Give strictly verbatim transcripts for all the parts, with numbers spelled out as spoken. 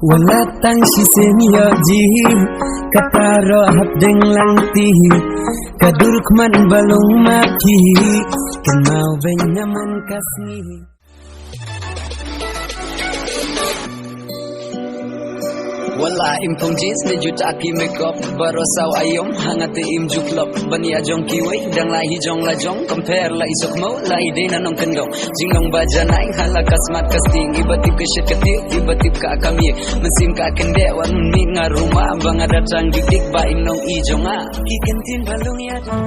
Wat la tang shisien ïoh jingkata roh hapdeng langti. Ka dur khmat ba long ma phi. Kynmaw beiñ na man ka sngi. Wat la im phong jeans ne jut aki makeup. Baroh saw aïom hangta im ju klop. Ban ïa jong kiwei dang la hi jong la jong. Compare la i suk mo la i dei na nongkyndong. Jinglong ba janai ha la ka smat ka sting. Iba tip ka shit ka tip, iba tip ka kamie. Mynsiem ka kyndeh wat mynmiet nga ruh ma ba nga da tang dik dik ba im nong i jong nga. Ki kyntien ba long ïa jong.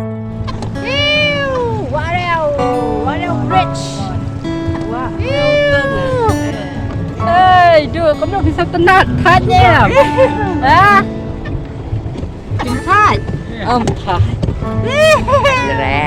Ew, what a, what a rich. Ew. Hey, dude, kumno phi sngewtynnat thait ne em? Ha? Phi thait? Ym thait. Re.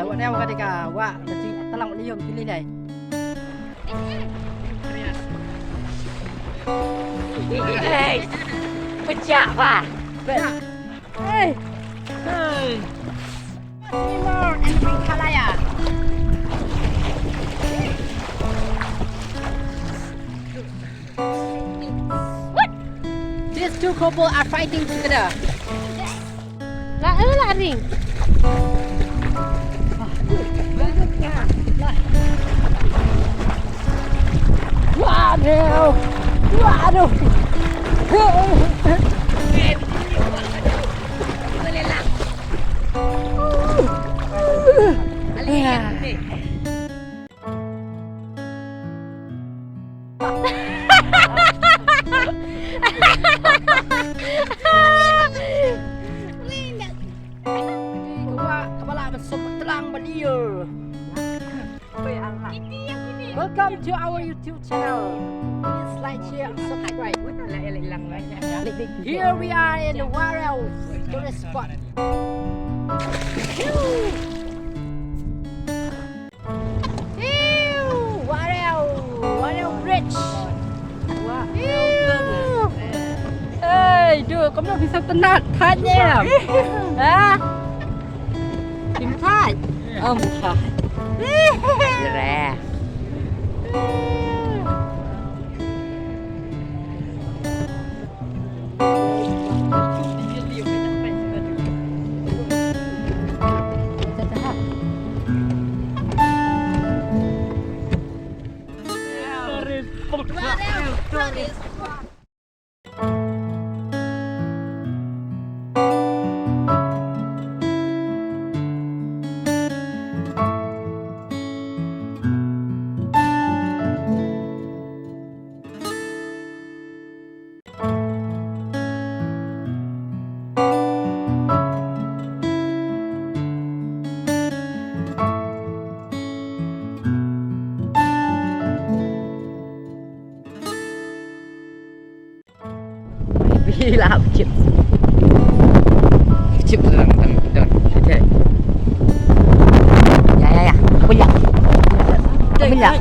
Hey, wat ïa ka dei ka wah ka jingtlang wat ïa ki lei. Hey, pecah bah. Hey. Hey. Anymore and Meghalaya. What? These two couple are fighting together. La, eh, la ring. Waduh. Waduh. Welcome to our YouTube channel. Please like, share, and subscribe. Here we are in the Warel tourist spot. Ew, Warel, Warel Bridge. Ew. Hey, dude, kumno phi sngewtynnat thait ne em? Ha? Phi thait? Ym thait. Re. Bila chip. Chip lang tang don. Okay. Ya, ya, ya. Apa ya? Apa ya?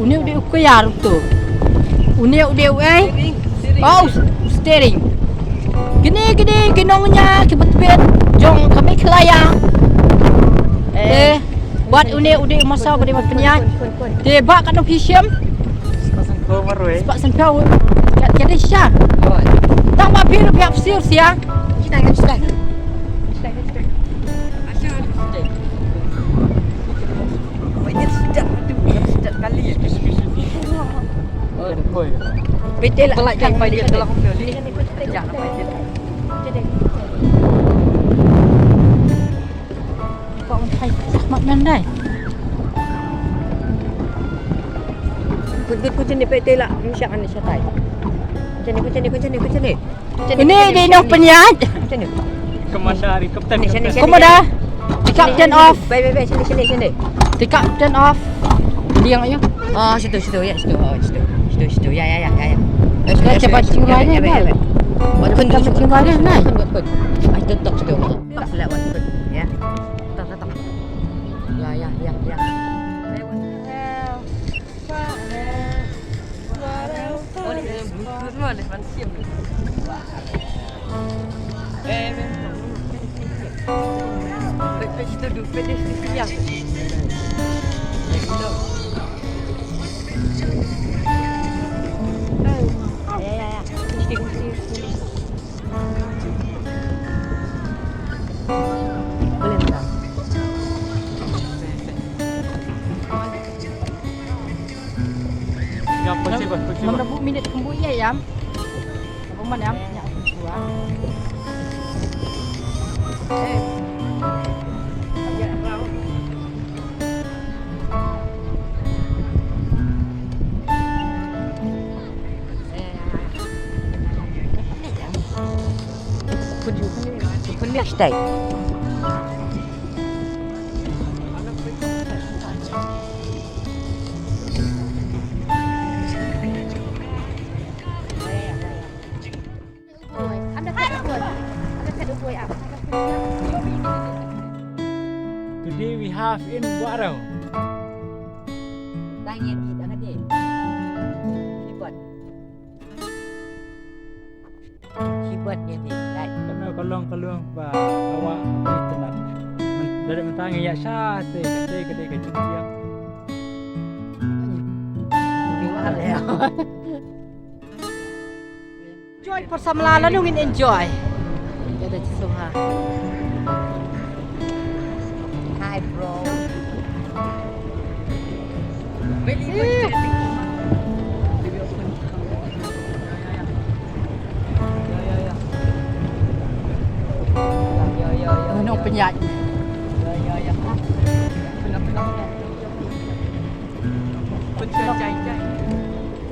Une u dei u kyiar uto. Une u dei u ei. Oh, u s-, u steering. Kine, kine ki nongñiah kiba tbit jong ka Meghalaya. Eh, bad une u dei u masaw ba dei ban pynïaid. Te ba katno phi shim? Spah sanphew marwei. Spah sanphew. Ka, ka dei shisha. Tang ba phi ruh phi hap siew shisha. Pete lah. Pete lah. Mat man dai. Kun, kun, kun sini, pete lah. Mesti akan disatai. Kun sini, kun sini, kun sini, kun sini. Ini di nong penyat. Sini. Komander, kapten, sini, sini, kapten. Sini, komander. Sini, the captain sini, of. Baik, baik, baik, sini, sini, sini. The captain of. Liang ayo. Oh, situ, situ, ya, situ. Oh, situ. Situ, situ. Ya, ya, ya, ya, ya. Eh, sudah, sudah, sudah. Cepat tinggal ni, ya, ya, ya, ya. Buat kun, buat kun, buat kun. Ah, situ, situ. Tok selewat kun. Ya. Tok, tok, tok. Ya, ya, ya, ya. Ngam da buh minit kumbu ïa ïam. Ngam man ïam nya kumbu ah. Stay. Today we have in Wahrew. Hibat ïa ni, right? Kano ka long ka long ba awak ni tynnat. Dari mentang ïa sha te ka te ka te ka jingïa. Enjoy por samla la nungin enjoy. Ïa da jisu ha. Hi, bro. Nong penyat.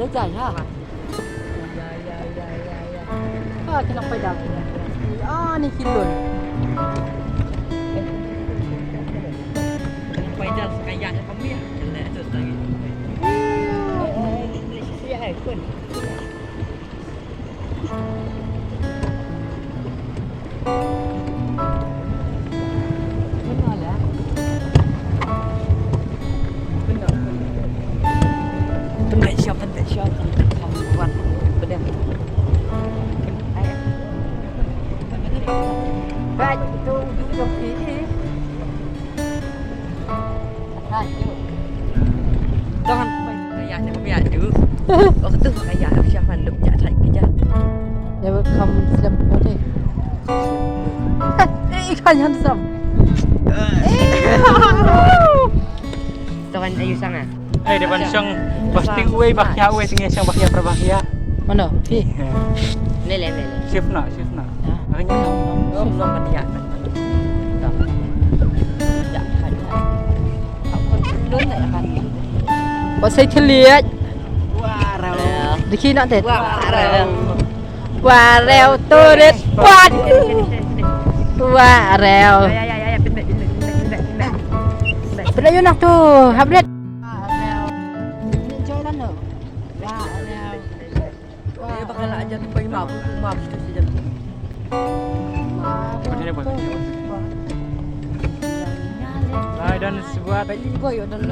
Jai jai ha. Ah, ki nong paidal. Ah, ni ki lun. Paidal sekaya nya kami ya. Jelek tu lagi. Ya, ai pun. Don kaya ne kami aju. Waktu kaya siapa lu ya cai kerja. They will come slem body. Eh, ikan handsome. Tawan ayu sana. Ai, da ban shong ba sting uwei ba khia uwei, sting shong ba khia para ba khia. Mano? Phi? Ne le, ne le. Shift na, shift na. Ba sei thylliej. Dikhi na te. Wahrew turit pat. Wahrew. Pynlait ïa u nak tu, hap rit. Wahrew. Wahrew. Ai, don sebuah.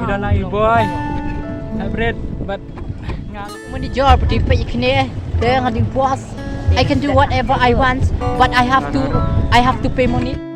Don ai boy. Hap rit. Manager, pati pay kine, te nga di boss. I can do whatever I want, but I have to, I have to pay money.